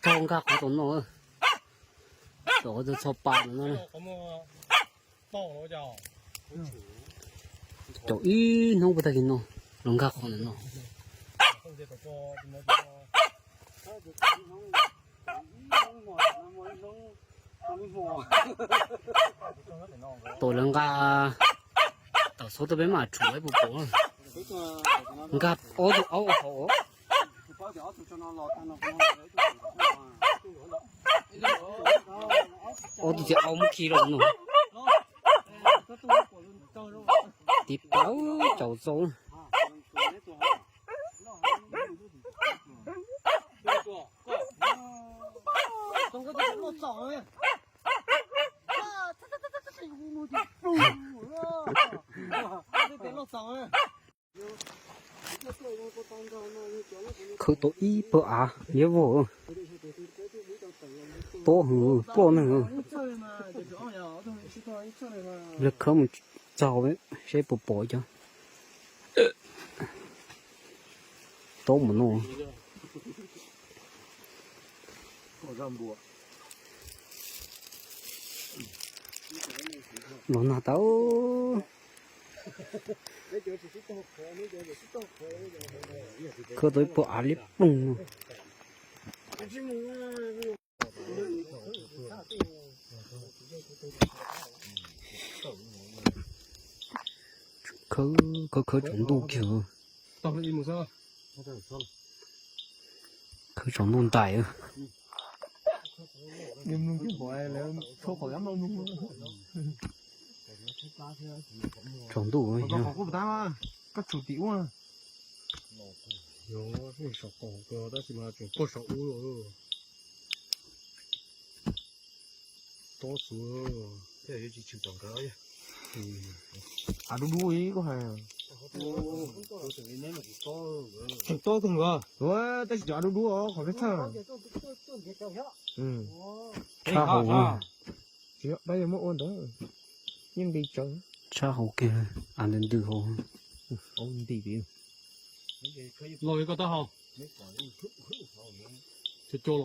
Tau nkag qhov tom no, tom qhov txog pas no. Caum ib hnub puag tag kis no los nkag qhov ntawm no. Tom lawv nqa tau xov tooj peb mam tshuam ib puas pom. Nkag ob tug aub hauv. Ob tug txiv aub muab khi rau no. Tiv pab caum txaus. Khawb tau ib pawg av liab vog, tob heev, ploj neeg. Lawv khawb mus txog saib puas pom cov tob mus no. Los nag tau. Khawb tau ib pawg av liab ploog no. Khawb, khawb tsaus ntuj kiag. Khawb tsaus ntuj ntais. Tsaus ntuj. Koj tshum tim ub. Yog, tab sis mas tseem pog saum ub. Tob xwb. Av dub dub ib koj hais. Tseem tob kawg nkaus, tab sis cov av dub dub qhov peb txhaj. Tshaj hauv. Tsis yog, dab yog muab ua ntawd, yeej nqis tsawv. Tshaj hauv kiag, av ntws ntws hauv. Nti ti. Los koj taub hau. Cov cov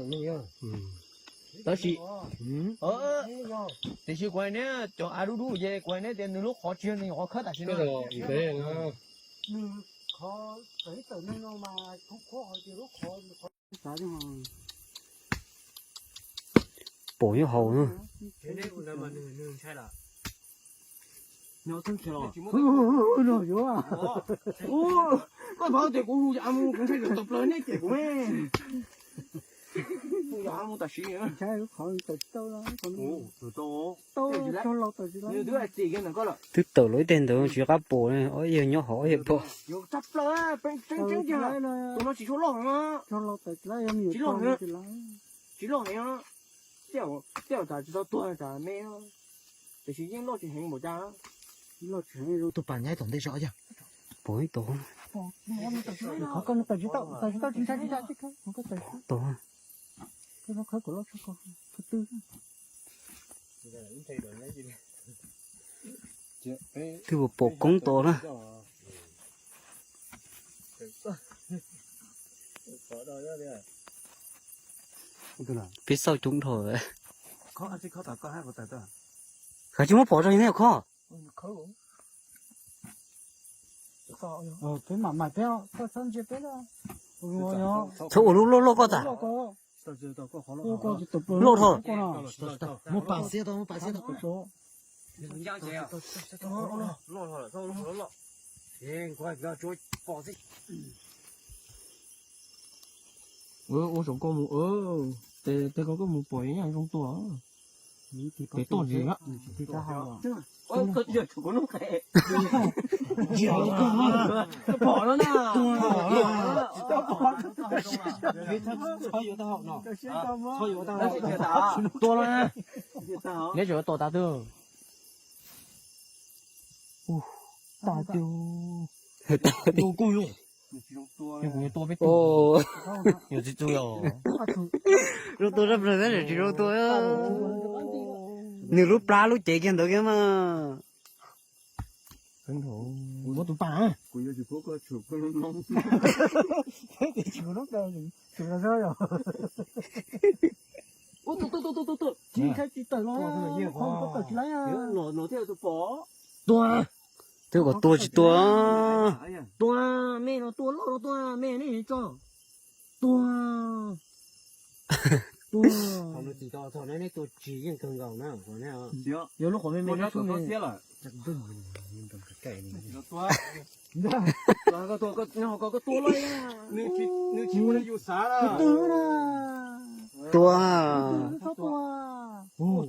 los yog. Tab sis, tiam sis kuv hais neb cov av dub dub ces kuv hais neb tias nws lub qhov tsis yog nws nyuam qhuav khawb tam sim no. Pom nyob hauv na. Koj paub tias kuv hu yam mus kuv ntshai tawm plaws neb cem kuv me. Hu yam mus tam sim. Twb tawm los ib teg ntawd tsis qab pom, ob yawg nyob hauv ob yawg pom. Tseeb tseeb tiag, tus no tsis tshua loj heev, tsis loj heev, tsis loj heev, tej zaum tas tsis tau tuag tas me, tiam sis yeej loj tsis heev npaum cas. Tus pas nyaib tom ntej zog yog. Pom ib tug. Qhov ko tawm tsis tau, tawm tsis tau tsis ntshai tsis ntshai. Tod. Twb pom koob tod na. Peb xauj coob dhau. Khav tsis muab pom rau ne khob. Txhob ua lub loj loj koj tas. Loj dhau. Muab pas xiab tau, muab pas xiab tau. Ua saum ko mus, tes ko koj mus pom nyaj zoo tua. Tes toj zis na. Pom no na. Tua no na. Neb tseem tua tas twg? Ua, tas tiag. Tua kuj yog. Kuv yuav tua peb tug. Zoo tua zaj plaws tab sis tsis zoo tua. Nws lub plab lub cev kiag ntawd kiag mas. Muab tus pas. Kuv yuav tsis pub koj tshum koj lub noob. Peb tes tshum noob kawg, tshum los zog yom. Ub, tua, tua, tua, tua, tua, tua. Tsis ntshai tsis tawm los, qhov tawm tsis laib. Los, los thiaj tus pom. Tua. Twb kom tua tsis tua. Tua, me no tua loj no tua, me nej tso. Tua. Tua. Thaum nws tsis tau, thaum neb tua tsis yeej kawg nkaus na. Yog lub qhov me me no xwb ne. Koj tua loj, nws tsis ua li yus xav na. Tua. Tua.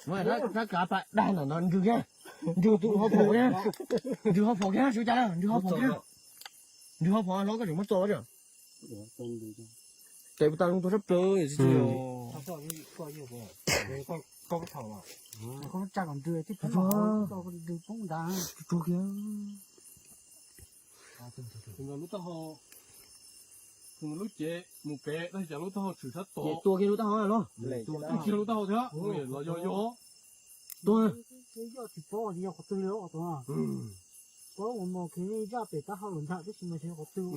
Rab kav pas dag ntawm no nrws kiag, nrws tus hauv paus kiag, nrws hauv paus kiag, sub cas na, nrws hauv paus kiag, nrws hauv paus hlob koj tseem muab txo. Tes puas tas zoo tua sab plaws tsis tsis. Tsa kom nrws, tib poob nrad, tsuag kiag. Lub taub hau, lub cev mus pem, tab sis cas lub taub hau tshwm sab tod. Tua kiag lub taub hau los. Tua kiag lub taub hau thiab, los yog yog. Tua. Yog tsis paub yog qhov twg li os. Paub mus mos kiag zaj pem taub hau los ntag, tab sis mas tsis yog qhov twg.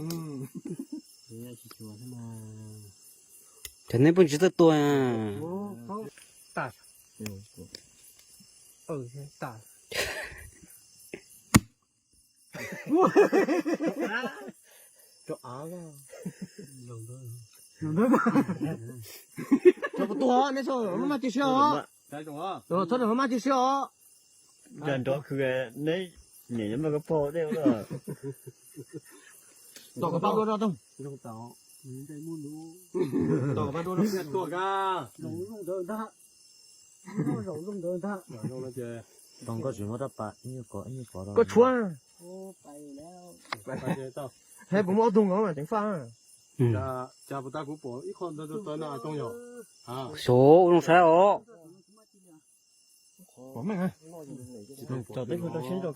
Ces neb pheej tsis txawj tua. Tas. Tas. Rau av. Txhob tua, neb txhob maj cia siab os. Txhob maj cia siab os. Nrov khw neb niam nyob maj koj pog dej. Tom koj pab dua rau tau. Tom koj pab dua rau. Tua ka. Zoo no ces. Tau koj tsis muab rab pas ib nyuag kov ib nyuag kov rau. Koj tshuav. He puas muaj ob tug nkaus mas ceev faj. Cas puas tas kuv pom ib qho ntawd tawv na Tooj yom. Xyov zoo saib os. Pom meej. Tso teb kho rau siab rau.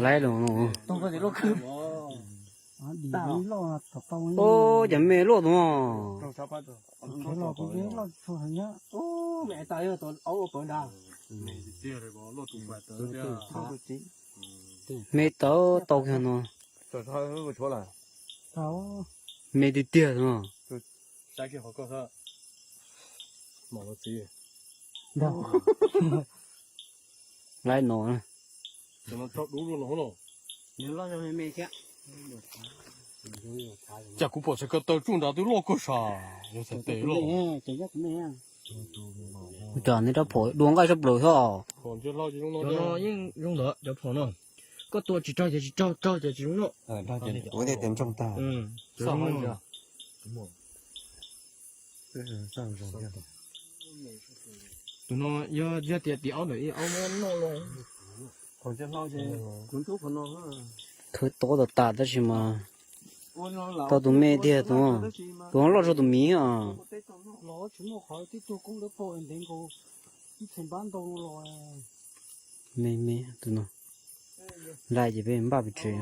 Laib los no. Ub, cas me luaj tus no. Me tawv tau kiag no. Me tiag tiag no. Laib no. Cas kuv pom txhais ko taw tsuj nrad twb loj kawg sas, yog txhais tes loj. Cas neb rab phom dua nqaij sab plaws thiab. Cov no yeej zoo ntawd cov phom no. Koj tua tsis raug ces tsis raug, raug ces tsis zoo noj. Tus no yog tias tim aub ntawm ib aub muab noj los. Khawb tob tas tas tab sis mas tau tus me tiag tus, tus no loj zog tus miv os. Me me tus no, laj ces peb npaj pes tsev.